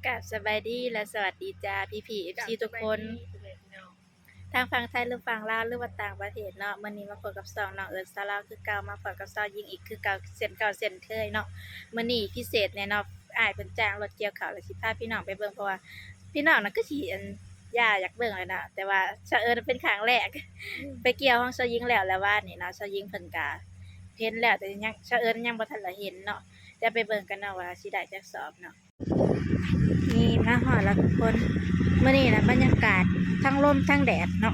ກາບສະບາຍດີ ແລະ ສະຫວັດດີຈ້າ ພີ່ໆ ເອັຟຊີ ທຸກຄົນ ທາງຝັ່ງໄທ ຫຼື ຝັ່ງລາວ ຫຼືວ່າຕ່າງປະເທດເນາະ. ມື້ນີ້ມາພົບກັບຊ່ອງນ້ອງເອີສາວລາວຄືເກົ່າ, ມາພໍ້ກັບສາວຍິງອີກຄືເກົ່າ ເຊັ່ນເກົ່າເຊັ່ນເຄີຍເນາະ. ມື້ນີ້ພິເສດແດ່ເນາະ, ອ້າຍເພິ່ນຈ້າງລົດກ່ຽວເຂົ້າ ແລ້ວຊິພາພີ່ນ້ອງໄປເບິ່ງ ເພາະວ່າພີ່ນ້ອງນະຄືຊິ ອັນ ຢາກ ຢາກເບິ່ງແຫຼະເນາະ, ແຕ່ວ່າສາວເອີນເປັນຄັ້ງແລກ ອືມ ໄປກ່ຽວຂອງສາວຍິງແລ້ວ ແລ້ວວານນີ້ເນາະ. ສາວຍິງເພິ່ນກະເຫັນແລ້ວ ແຕ່ຍັງ ສາວເອີນຍັງບໍ່ທັນໄດ້ເຫັນເນາະ. ດຽວໄປເບິ່ງກັນເນາະວ່າຊິໄດ້ຈັກສອບເນາະ. ນີ້ມາຮອດແລ້ວທຸກຄົນ. ມື້ນີ້ນະບັນຍາກາດທັງລົມທັງແດດເນາະ.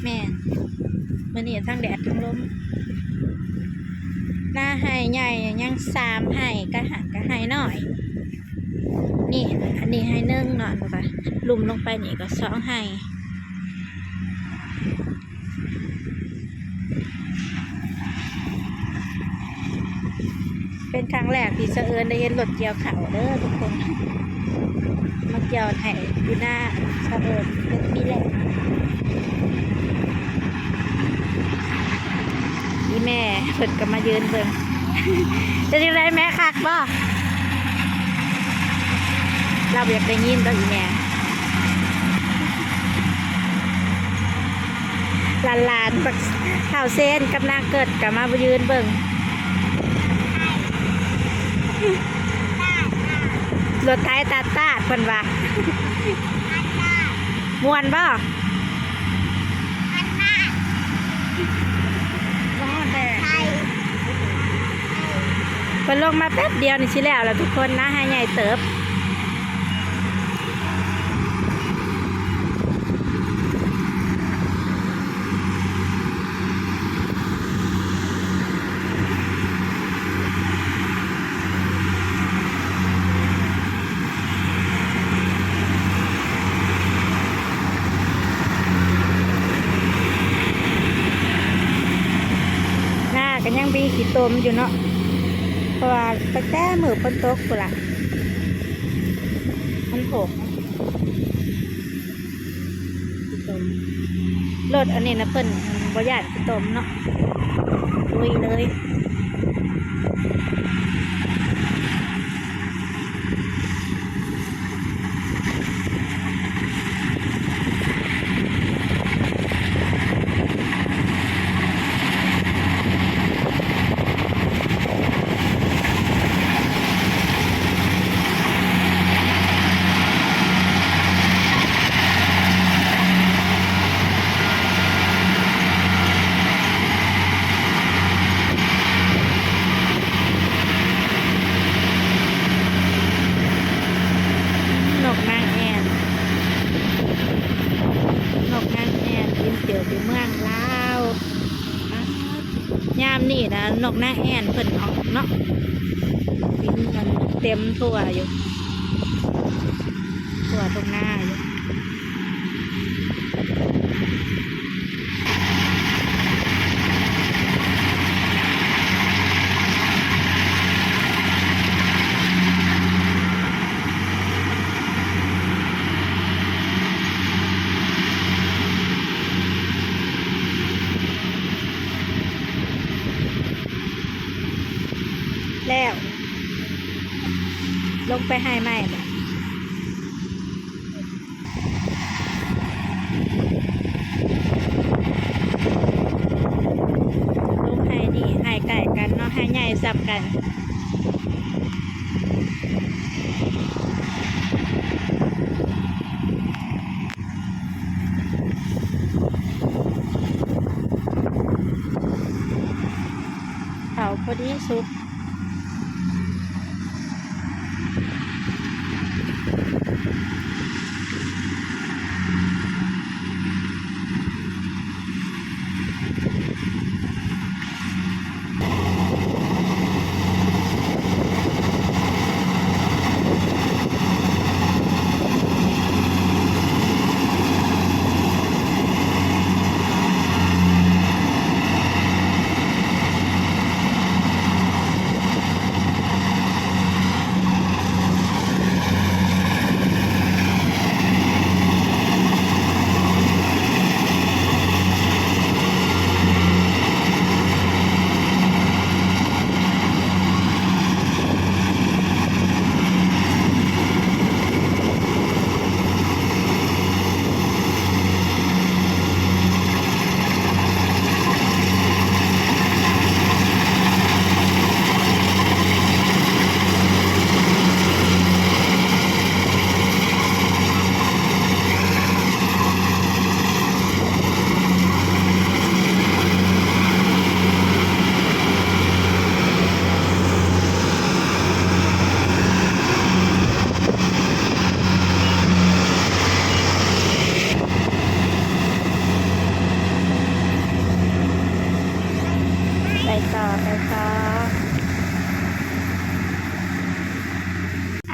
ແມ່ນ ມື້ນີ້ທັງແດດທັງລົມ. ນາໄຮ່ໃຫຍ່ຍັງສາມໄຮ່ ກະຫາກະໄຮ່ນ້ອຍ. ນີ້ ອັນນີ້ໄຮ່ໜຶ່ງເນາະ ແລ້ວກະລຸ່ມລົງໄປນີ້ກະສອງໄຮ່. ເປັນຄັ້ງແລກທີ່ສາວເອີນໄດ້ເຫັນລົດກ່ຽວເຂົ້າເດີທຸກຄົນ. ມາກ່ຽວໄຮ່ຢູ່ນາສາວເອີນເປັນປີແລກ. ອີ່ແມ່ເພິ່ນກໍມາຢືນເບິ່ງ. ເປັນຈັ່ງໃດແມ່ ຄັກບໍ່? ລາວບໍ່ຢາກໄດ້ຍິນດອກອີ່ແມ່. ຫຼານໆ ບັກທ້າວເຊນກັບນາເກີດກໍມາຢືນເບິ່ງ. ລົດໄຖຕາດຕາດ ເພິ່ນວ່າ. ມ່ວນບໍ່? ເພິ່ນລົງມາແປັບດຽວນີ້ຊິແລ້ວແລ້ວທຸກຄົນນະ, ໄຮ່ໃຫຍ່ເຕີບ. ນາກໍຍັງມີຂີ້ຕົມຢູ່ເນາະ, ເພາະວ່າຕັ້ງແຕ່ມື້ຝົນຕົກພຸ້ນລະ ມັນຖົມ. ຂີ້ຕົມ. ລົດອັນນີ້ນະເພິ່ນບໍ່ຢ້ານຂີ້ຕົມເນາະ, ລຸຍເລີຍ. ນົກນາງແອ່ນ, ນົກນາງແອ່ນ ບິນເຕີບຢູ່ເມືອງລາວ. ຍາມນີ້ນະ ນົກນາງແອ່ນເພິ່ນອອກເນາະ, ບິນກັນເຕັມທົ່ວຢູ່ ທົ່ວທົ່ງນາຢູ່. ແລ້ວ ລົງໄປໄຮ່ໃໝ່ບາດ ລົງໄຮ່ນີ້ ໄຮ່ໃກ້ກັນເນາະ, ໄຮ່ໃຫຍ່ສ່ຳກັນ. ເຂົ້າພໍດີສຸກ. ເ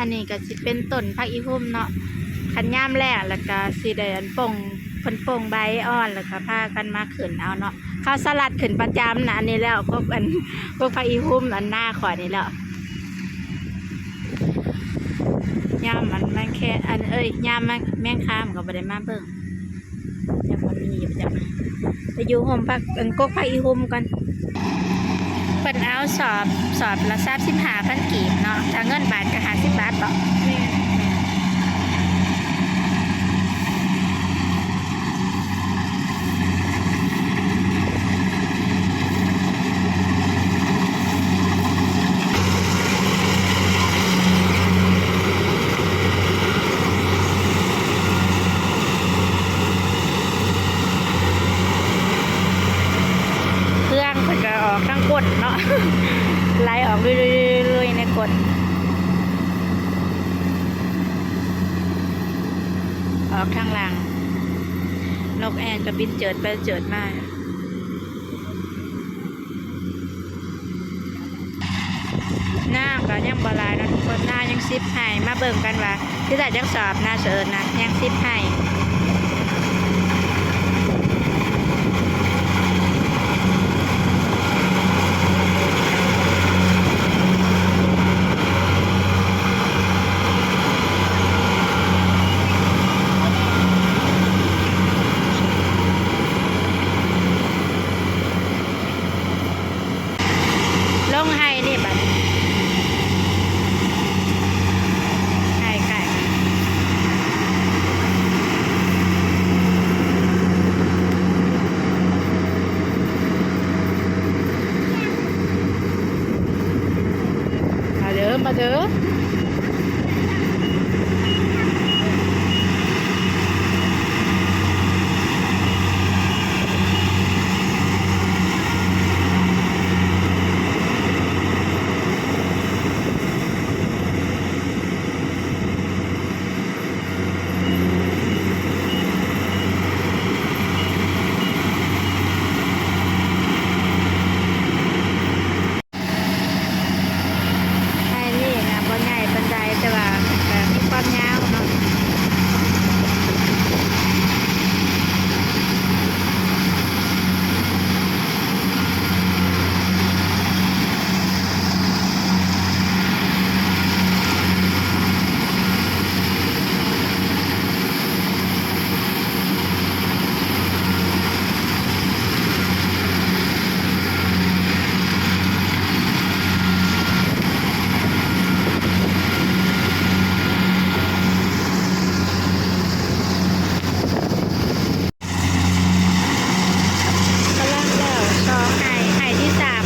ອັນນີ້ກໍຊິເປັນຕົ້ນຜັກອີ່ຮຸ່ມເນາະ ຄັນຍາມແລ້ງແລ້ວກໍຊິໄດ້ອັນປົ່ງ ເພິ່ນປົ່ງໃບອ່ອນ ແລ້ວກໍພາກັນມາຂຶ້ນເອົາເນາະ. ເຂົາສະຫຼັດຂຶ້ນປະຈຳນະ ອັນນີ້ແລ້ວ ກົກ ອັນ ກົກຜັກອີ່ຮຸ່ມອັນນາຂ້ອຍນີ້ແລ້ວ. ຍາມອັນແມງແຄ ອັນ ເອີຍ ຍາມແມງ ແມງຄາມກໍບໍ່ໄດ້ມາເບິ່ງ. ຍັງບໍ່ມີຢູ່ຈ້ະ ໄປຢູ່ຮົ່ມຜັກ ອັນ ກົກຜັກອີ່ຮຸ່ມກ່ອນ. ເພິ່ນເອົາສອບ ສອບລະສາມສິບຫ້າພັນກີບເນາະ ຖ້າເງິນບາດກໍຫ້າສິບບາດເບາະ? ແມ່ນ. ເຄື່ອງເພິ່ນກໍອອກທາງກົ້ນເນາະ ໄຫຼອອກລຸຍໆໆໆໃນກົ້ນ ອອກທາງຫຼັງ. ນົກແອ່ນກໍບິນເຈີດໄປເຈີດມາ. ນາກໍຍັງບໍ່ຫຼາຍເນາະທຸກຄົນ ນາຍັງສິບໄຮ່ ມາເບິ່ງກັນວ່າຊິໄດ້ຈັກສອບນາສະເອີນນະ ຍັງສິບໄຮ່. ລົງໄຮ່ນີ້ບັດນີ້ ໄຮ່ໄກ່ ມາເດີ ມາເດີ. ໄຮ່ນີ້ນະ ບໍ່ໃຫຍ່ປານໃດ ແຕ່ວ່າກໍມີຄວາມຍາວເນາະ. ກຳລັງແລ້ວສອງໄຮ່ ໄຮ່ທີສາມ.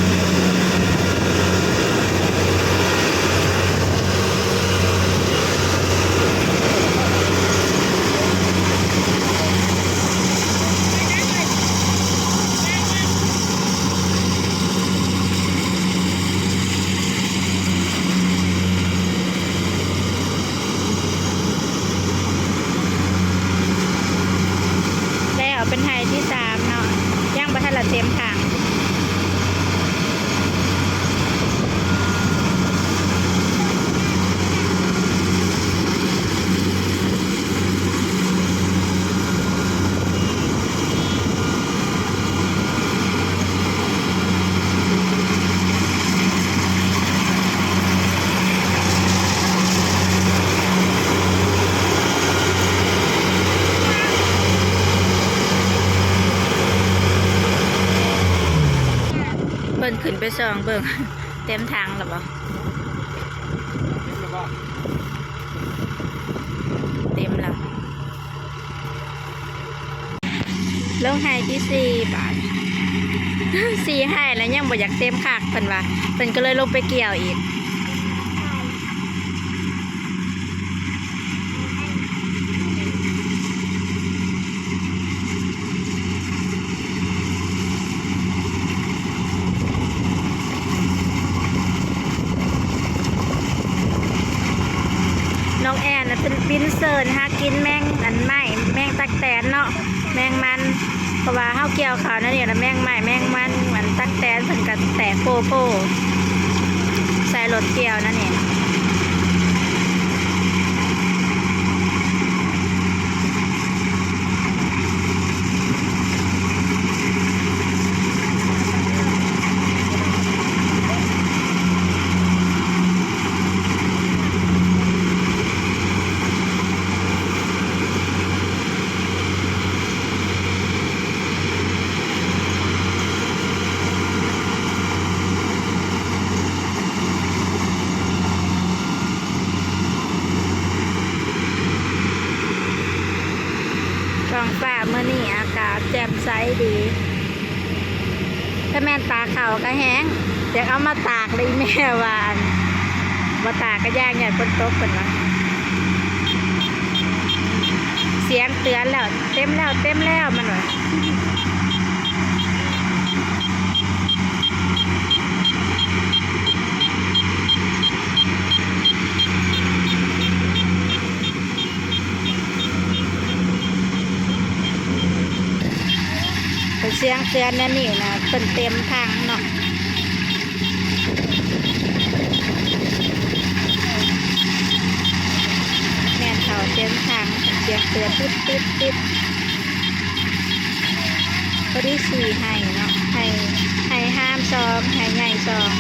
ແລ້ວເປັນໄຮ່ທີສາມເນາະ ຍັງບໍ່ທັນລະເຕັມຖັງ. ເພິ່ນຂຶ້ນໄປສ່ອງເບິ່ງ ເຕັມຖັງແລ້ວບໍ່? ເຕັມແລ້ວ. ລົງໄຮ່ທີສີ່ບາດ ສີ່ໄຮ່ແລ້ວຍັງບໍ່ຢາກເຕັມຄັກ ເພິ່ນວ່າ ເພິ່ນກໍເລີຍລົງໄປກ່ຽວອີກ. ນ້ອງແອນນະ ເພິ່ນບິນເຊີນຫາກິນແມງອັນໄມ້ ແມງຕັກແຕນເນາະ ແມງມັນ ເພາະວ່າເຮົາກ່ຽວເຂົ້າແນວນີ້ລະ ແມງໄມ້ ແມງມັນ ອັນຕັກແຕນເພິ່ນກະແຕກໂພໂພ ໃສ່ລົດກ່ຽວແນວນີ້. ນີ້ອາກາດແຈ່ມໃສດີ. ຖ້າແມ່ນຕາກເຂົ້າກໍແຫ້ງ ຢາກເອົາມາຕາກ ແລ້ວອີ່ແມ່ວ່າ ອັນ ບໍ່ຕາກກໍຢ້ານ ຢ້ານຝົນຕົກ ເພິ່ນວ່າ. ສຽງເຕືອນແລ້ວ ເຕັມແລ້ວ ເຕັມແລ້ວ ມັນວ່າ. ເປັນສຽງເຕືອນແນວນີ້ນະ ເພິ່ນເຕັມຖັງເນາະ. ແມ່ນເຂົ້າເຕັມຖັງ ສຽງເຕືອນ ຕຶບໆໆ. ພໍດີສີ່ໄຮ່ເນາະ ໄຮ່ ໄຮ່ຫາມສອງ ໄຮ່ໃຫຍ່ສອງ.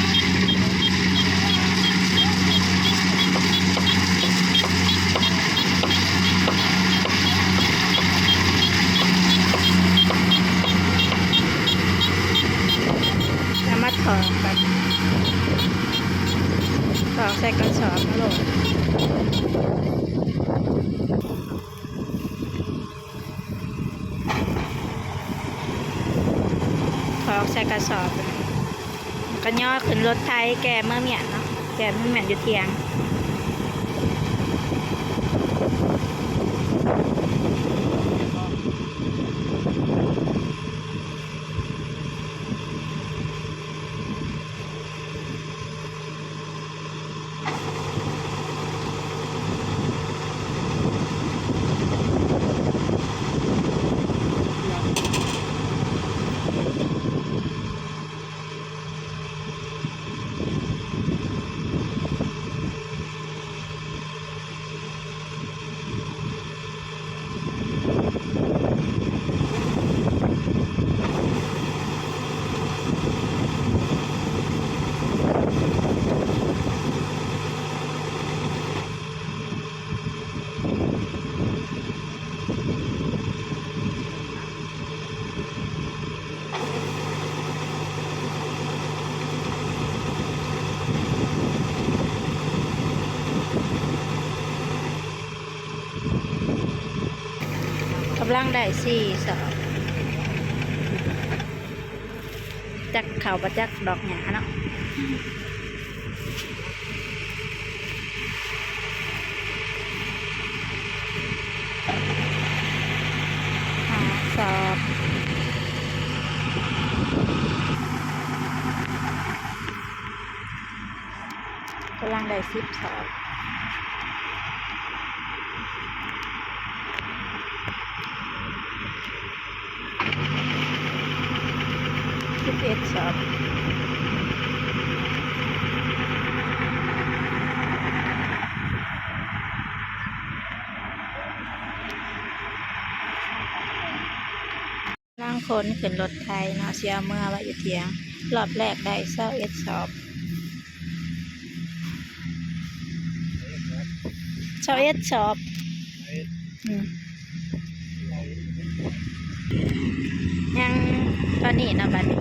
ເອົາມາຖອກກັນ ຖອກໃສ່ກະສອບໂລດ. ຖອກໃສ່ກະສອບ ກໍຍໍຂຶ້ນລົດໄຖແກ່ເມືອມ້ຽນເນາະ ແກ່ເມືອມ້ຽນຢູ່ຖຽງ. ກຳລັງໄດ້ສີ່ສອບ ຈັກເຂົ້າບໍ່ຈັກດອກຫຍ້າເນາະ. ຫ້າສອບ ກຳລັງໄດ້ສິບສອບ. ສິບເອັດສອບ ລາງຄົນຂຶ້ນລົດໄຖເນາະ ຊິເອົາເມືອໄວ້ຢູ່ຖຽງ. ລອບແລກໄດ້ຊາວເອັດສອບ ຊາວເອັດສອບ. ອືມ ຍັງຕອນນີ້ເນາະ ບັດນີ້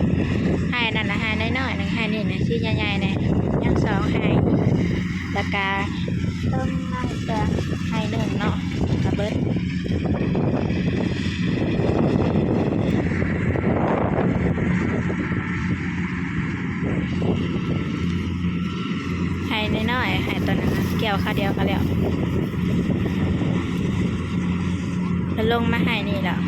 ໄຮ່ນັ້ນນະໄຮ່ນ້ອຍໆໜຶ່ງ ໄຮ່ນີ້ນະຊິໃຫຍ່ໆແດ່ ຍັງສອງໄຮ່ ແລ້ວກະເທິງນັ້ນກະໄຮ່ໜຶ່ງເນາະ ກະເບິດ. ໄຮ່ນ້ອຍໆ ໄຮ່ຕອນນັ້ນນະ ກ່ຽວຄາວດຽວກໍແລ້ວ ແລ້ວລົງມາໄຮ່ນີ້ແລ້ວ.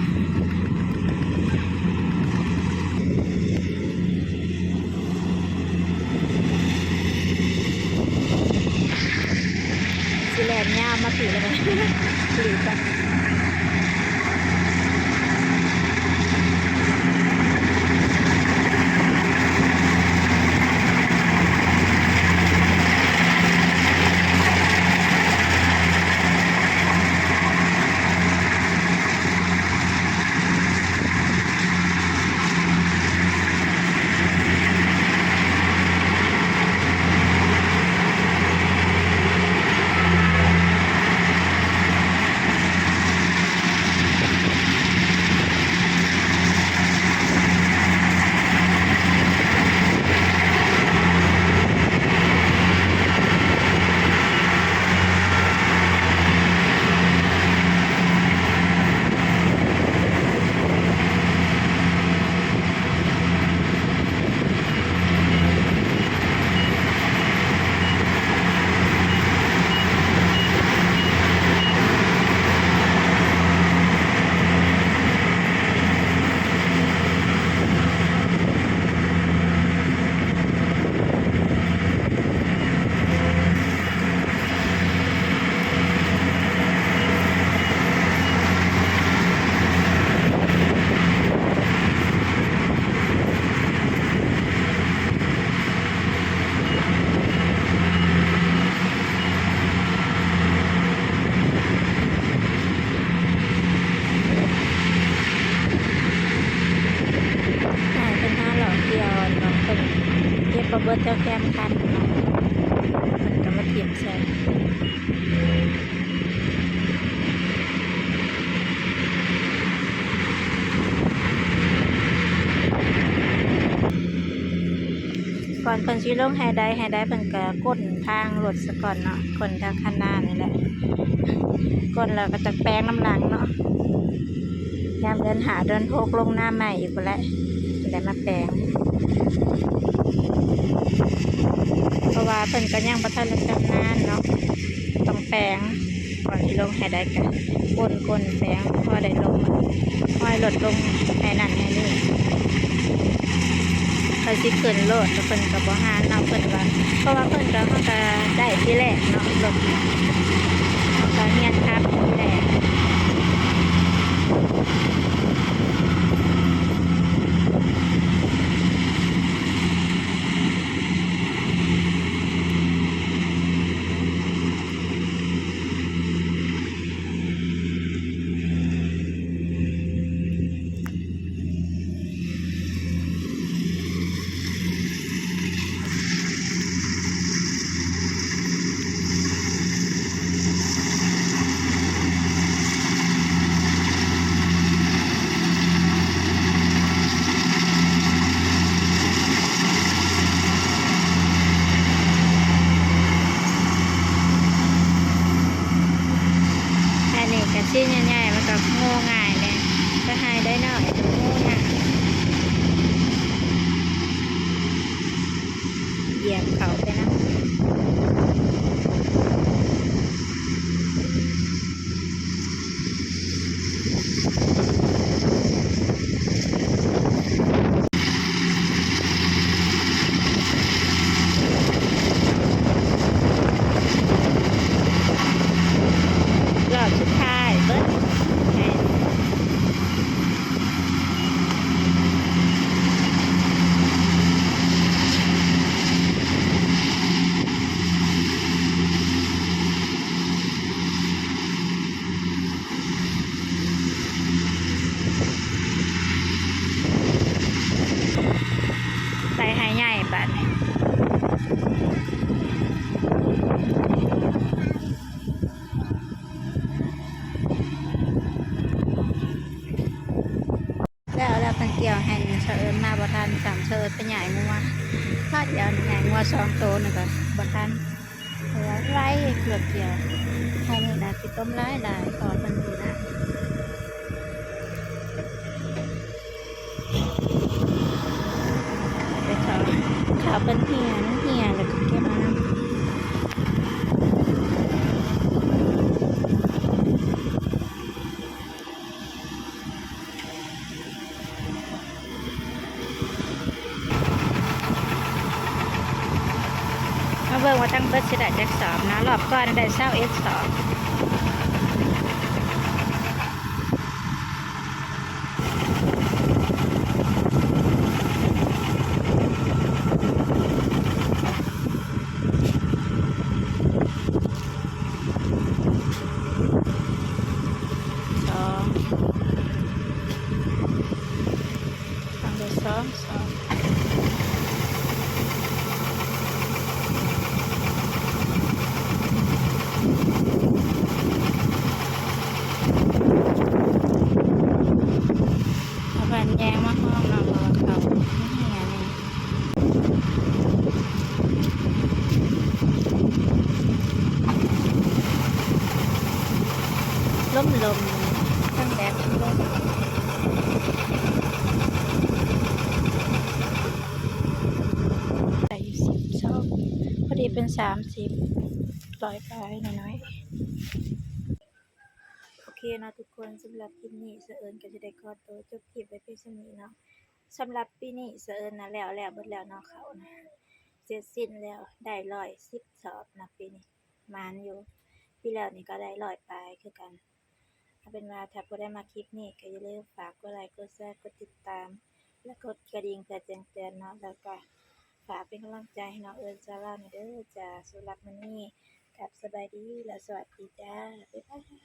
ຊິແລ່ນຍາວມາພີ້ແລ້ວ ຫຼີກກ່ອນ. ເ ເພິ່ນຊິລົງໄຮ່ໃດ ໄຮ່ໃດ ເພິ່ນກໍກົ້ນທາງລົດສາກ່ອນເນາະ, ກົ້ນທາງຄັນນານີ້ແຫຼະ, ກົ້ນແລ້ວກໍຈັກແປງນຳຫຼັງເນາະ. ຍາມເດືອນຫ້າເດືອນຫົກລົງນາໃໝ່ອີກພຸ້ນແຫຼະ ຈັ່ງໄດ້ມາແປງ, ເພາະວ່າເພິ່ນກໍຍັງບໍ່ທັນໄດ້ຊຳນານເນາະ, ຕ້ອງແປງ. ກ່ອນຊິລົງໄຮ່ໃດກໍກົ້ນໆແປງ ພໍໄດ້ລົງ ຮອຍລົດລົງໄຮ່ນັ້ນໄຮ່ນີ້. ຂ້ອຍຊິຂຶ້ນໂລດ ແລ້ວເພິ່ນກໍບໍ່ຮ້ານເນາະ ເພິ່ນວ່າ ເພາະວ່າເພິ່ນກໍ ເຮົາກໍໄດ້ທີແລກເນາະ ລົດ ເຮົາກໍຮຽນຂັບທີແລກ. ອັນນີ້ກະຊີ້ນໃຫຍ່ໆ ມັນກະໂງ່ງ່າຍແດ່, ກະຫາຍໄດ້ໜ້ອຍ ໂງ່ຍາກ. ຢຽບເຂົ້າໄປນຳ. ລອບສຸດທ້າຍເບິດ. ໄປໄຮ່ໃຫຍ່ບາດນີ້. ແລ້ວ ແລ້ວເພິ່ນກ່ຽວໃຫ້ ສາວເອິນມາບໍ່ທັນຊ້ຳ, ສາວເອິນໄປຍ້າຍງົວ ພາດດຽວນີ້ຍ້າຍງົວສອງໂຕນີ້ກໍບໍ່ທັນ ເພາະວ່າໄວ ເກືອບກ່ຽວ. ໄຮ່ນີ້ນະຂີ້ຕົມຫຼາຍໆ ເພາະວ່າເພິ່ນປູນະ ໄປເຂົ້າ ເຂົ້າເພິ່ນເຫ່ຍ ມັນເຫ່ຍ ແລ້ວກໍເກັບມານຳ. ມາເບິ່ງວ່າທັງເບິດຊິໄດ້ຈັກສອບເນາະ, ລອບກ່ອນໄດ້ຊາວເອັດສອບ. ສອງ ທາງເດີສອງ ສອງ ເອົາແຜ່ນແຍງມາຫ້ອມເນາະ ເພາະວ່າເຂົ້າມັນເຫ່ຍແດ່. ລົມໆ ທັງແດດທັງລົມ ໄດ້ຢູ່ສິບສອງ ພໍດີເປັນສາມສິບ ຮ້ອຍປາຍໜ້ອຍໆ. ໂອເຄເນາະທຸກຄົນ, ສຳລັບຄລິບນີ້ ສາວເອິນກໍຈະໄດ້ຂໍໂຕຈົບຄລິບໄວ້ພຽງສ່ຳນີ້ເນາະ. ສຳລັບປີນີ້ ສາວເອິນນະ ແລ້ວ ແລ້ວເບິດແລ້ວເນາະ ເຂົ້ານະ ເສັດສິ້ນແລ້ວ ໄດ້ຮ້ອຍສິບສອບນະ ປີນີ້ ໝານຢູ່. ປີແລ້ວນີ້ກໍໄດ້ຮ້ອຍປາຍຄືກັນ. ເອົາເປັນວ່າ ຖ້າຜູ້ໃດມັກຄລິບນີ້ ກໍຢ່າລືມຝາກກົດໄລ ກົດແຊ ກົດຕິດຕາມ ແລະ ກົດກະດິ່ງເພື່ອແຈ້ງເຕືອນເນາະ, ແລ້ວກໍຝາກເປັນກຳລັງໃຈໃຫ້ນ້ອງເອິນຊາວລາວແດ່ເດີຈ້າ. ສຳລັບມື້ນີ້ ກັບສະບາຍດີ ແລະ ສະຫວັດດີຈ້າ. ບາຍບາຍ.